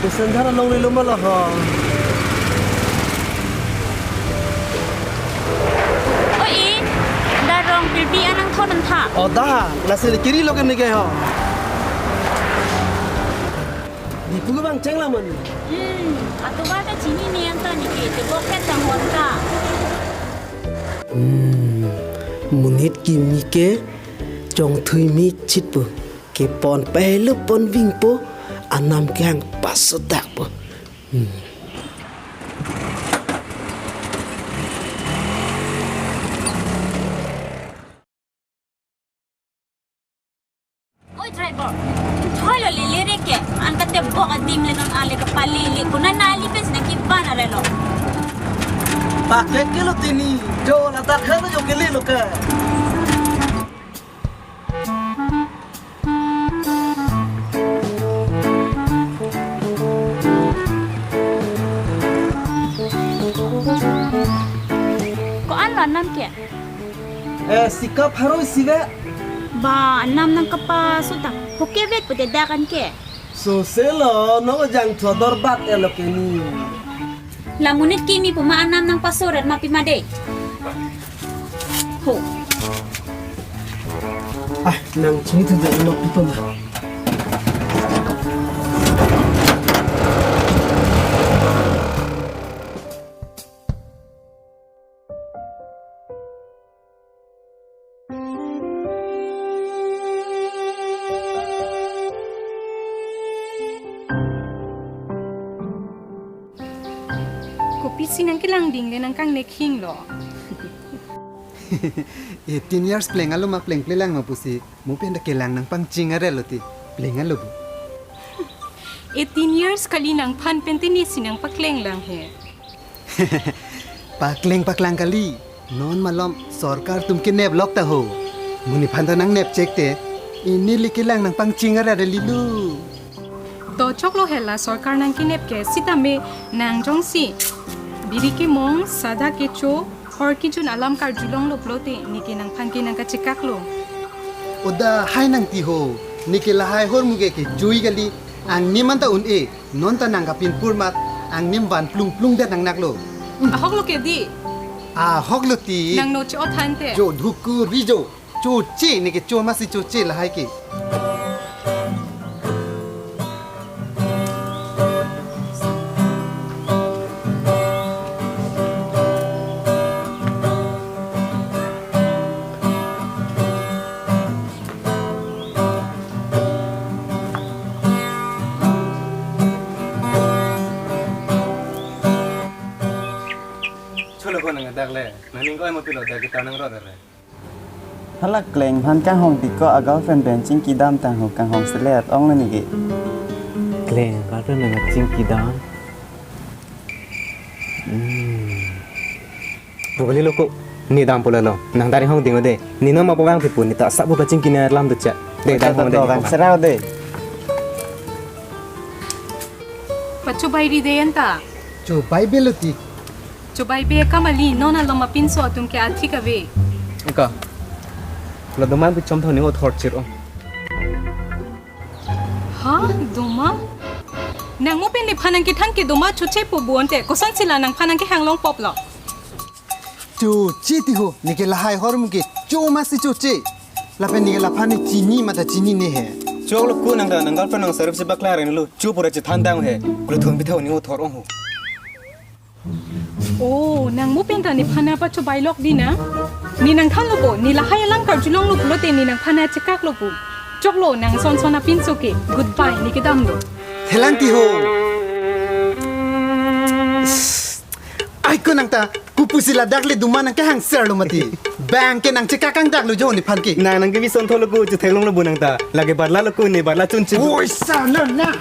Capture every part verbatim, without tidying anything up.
Sandhar along rilo ma la ho. Oi, darong pilpi anang thon antha. O da, lasi kiri lo ke neke ho. Di pulo bang cheng la mani. Hmm, atovar ta chinine anta neke, tebok ke tang hon ta. Hmm, monit kimi ke chongthui mi chit pu. Kepon pelo pon vingpo, anam kehang pasodak po. Hmm. Oi driver, thoi lo le le re ke, an kate bok adim le non ale kapale le, kuna nali pes na kiban are lo. Paket ke lo tini, jo ladak khan jo kele lo ke. Ko-an lo anam ke? Eh, sikap haroi sive. Ba, anam nangkepaso ta. Hoke vek pute dak an ke. So selo, no jangthu ador bat elo ke ni. La monit kimi pu ma anam nangpasoret ma pima de. Ho. Ah, nang chini tu de no piton. Kopisi nangkelang ding le nangkangnek hing lo. Eighteen years pleng alo ma plengple lang ma pusi, mo pen ta kelang nangpangching arelo ti, pleng alo bu. Eighteen years kali nangphan pen tini si nangpakleng lang he. Pakleng paklang kali. Non malom sorkar atum kenep lok ta ho. Mo nephan ta nangnep chek te, ini le kelang nangpangching arelo. To choklo hela sorkar nangkenep ke sitame nang jongsi biri kemong, sada kecho, hor kejun alam karjulonglo pulote neke nangphan ke nangkachekak lo. O da hai nang ti ho, neke lahai hormu ke kejui kali, angni man ta un-e, non ta nangkapin pur mat, angnim van plung plung det nangnaklo. Ahok lo ke di. Ahok lo ti. Nang no cho than te. Jo dhuku ri jo. Choche neke cho masi choche lahai ke. Cholo ko nang dak le, nang ning ko ai mo pilo dak kita nang ro dak le. Hala kleng aphan kanghong ti ko a girlfriend pen chingki dam tang ho, kanghong selet ong neke. Kleng a girlfriend pen chingki dam. Hmm. Bukali lo ko, ne dam pula lo. Nang dari hong ding ode. Ne non ma po vang pipu, ne ta sa bu kachingki ne lam do cha. De dam hong de. Kan serau de. Pacho bai ri de anta. Cho bai belo ti. Cho bai be kamali non alom apinso atum ke athik ave. Eka. La doman pu chom thoni o thor chir o. Ha, doma? Nang mo pen nephan nangkethan ke doma choche pu bonte. Koson sila nangphan nangkehang long pop lo. Choche ti ho, neke lahai hormu ke cho masi choche. Lapen neke laphan ne chini mata chinine he. Choklo ko nang ta nang girlfriend nang sarip si bakla ren lo. Cho pura chethan dang he. Kulo thon pitha ni o thor ong ho. Oh, nang mo pen ta nephan pacho bai lok di na. Ne nangthan lo bo, ne lahai alam karjulonglo pulote ne nangphan chekak lo pu. Choklo nang son son apinso ke. Goodbye, neke dam do. Thelang ti ho. Ai ko nang ta, kopusi ladak le duma nangkehang ser lo mati. Bang ke nang chekak ang dak lo jo nephan ke. Nang nangkebi son tholo ko, chetheklong lo bo nang ta. Lake barla lo ko ne barla chun chun. Oi, sa na na.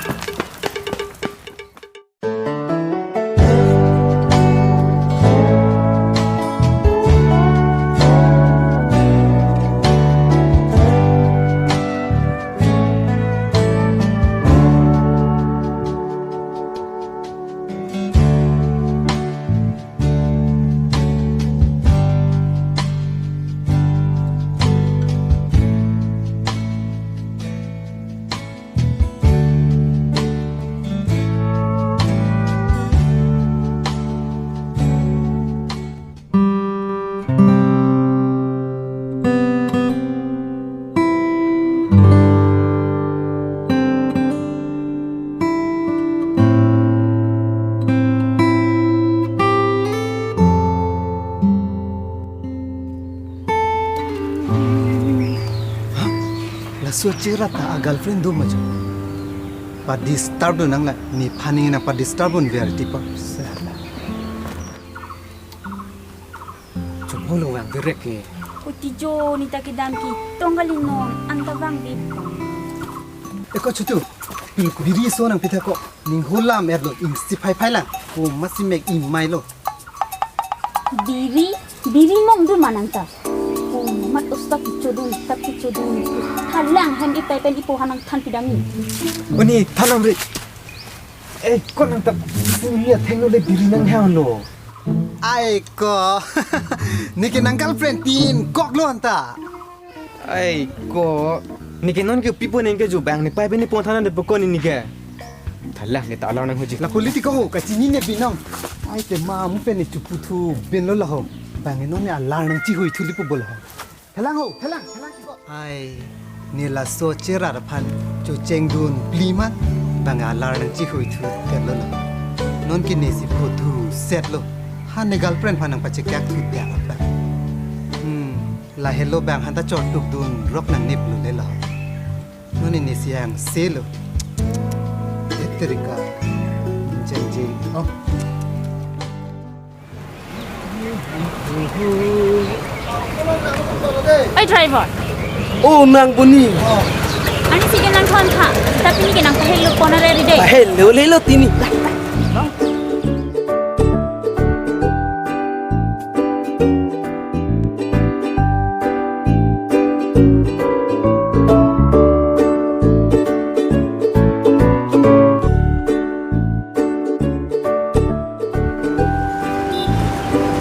Laso chera ta a girlfriend do ma jo. Pa disturb do nang la, nephan nangpa disturb un ver ti pa. Chomolo vang direct ke. Kuti jo neta kedam ke tong kali non, anta vang di. Eko chutu, pil biri so nangpi tha ko, ning holam erlo, ingsi phai phai lang, ko masi mek imai lo. Biri, biri mong dun ma nangta. Ko mat usta kichodun, tap kichodun. Thalang hem ipai pen ipo hanang than pidam ni. Oni thalang re. Eh, ko nangta, punya thengno le biri nanghamlo. Ai ko, neke nang girlfriend tin kok lo anta. Ai ko, neke non ke pipo neng ke jo bang nepai pen nepo than depo ko neke. Thalang neta alar nanghoji. La politiko ho, kachini ne binong. Ai te ma mu pen ne chuputhu bin lo la ho. Bang non ne alar nangchihui thu lipo bol ho. Thalang ho, thalang, thalang ko. Ai, ne laso chera aphan chocheng dun pli ma, bang alar nangchihui thu tet lo la. Non ke nesi pho thu set lo. Ha ne girlfriend aphan nangpachekak thu dia apa. Hmm, lahelo bang hanta chortuk dun rok nangnip lo le la. Non ne nesi angse lo. Eterika. Jeng jeng. Oh. Oi driver. Oh, nang buni. Ani si ke nangthon tha. Tapi neke nangpahelo pon are ri de. Pahelo lelo tini.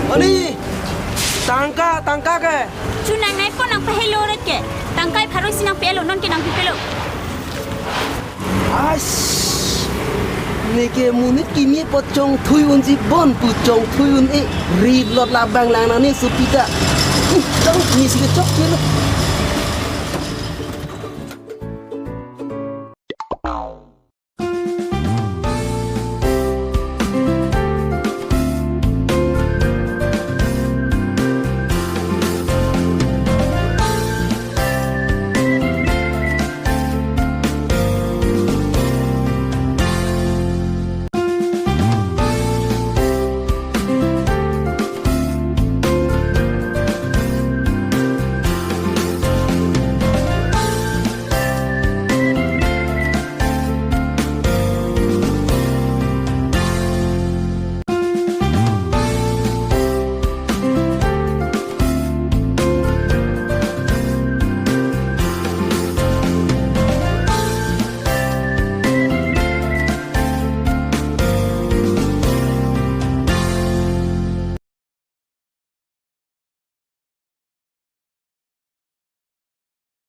Mani, tangka, tangka ke. Chu nangnai pon nangpahelo ret ke. Tangka pharo isi nangpelo, non ke nangpipelo. Ash, neke monit kimi apot chongthui unji bon pu chongthui un-e, ri lot labang lang nang ne supita. Ih, chong kimi si ke chok kilo.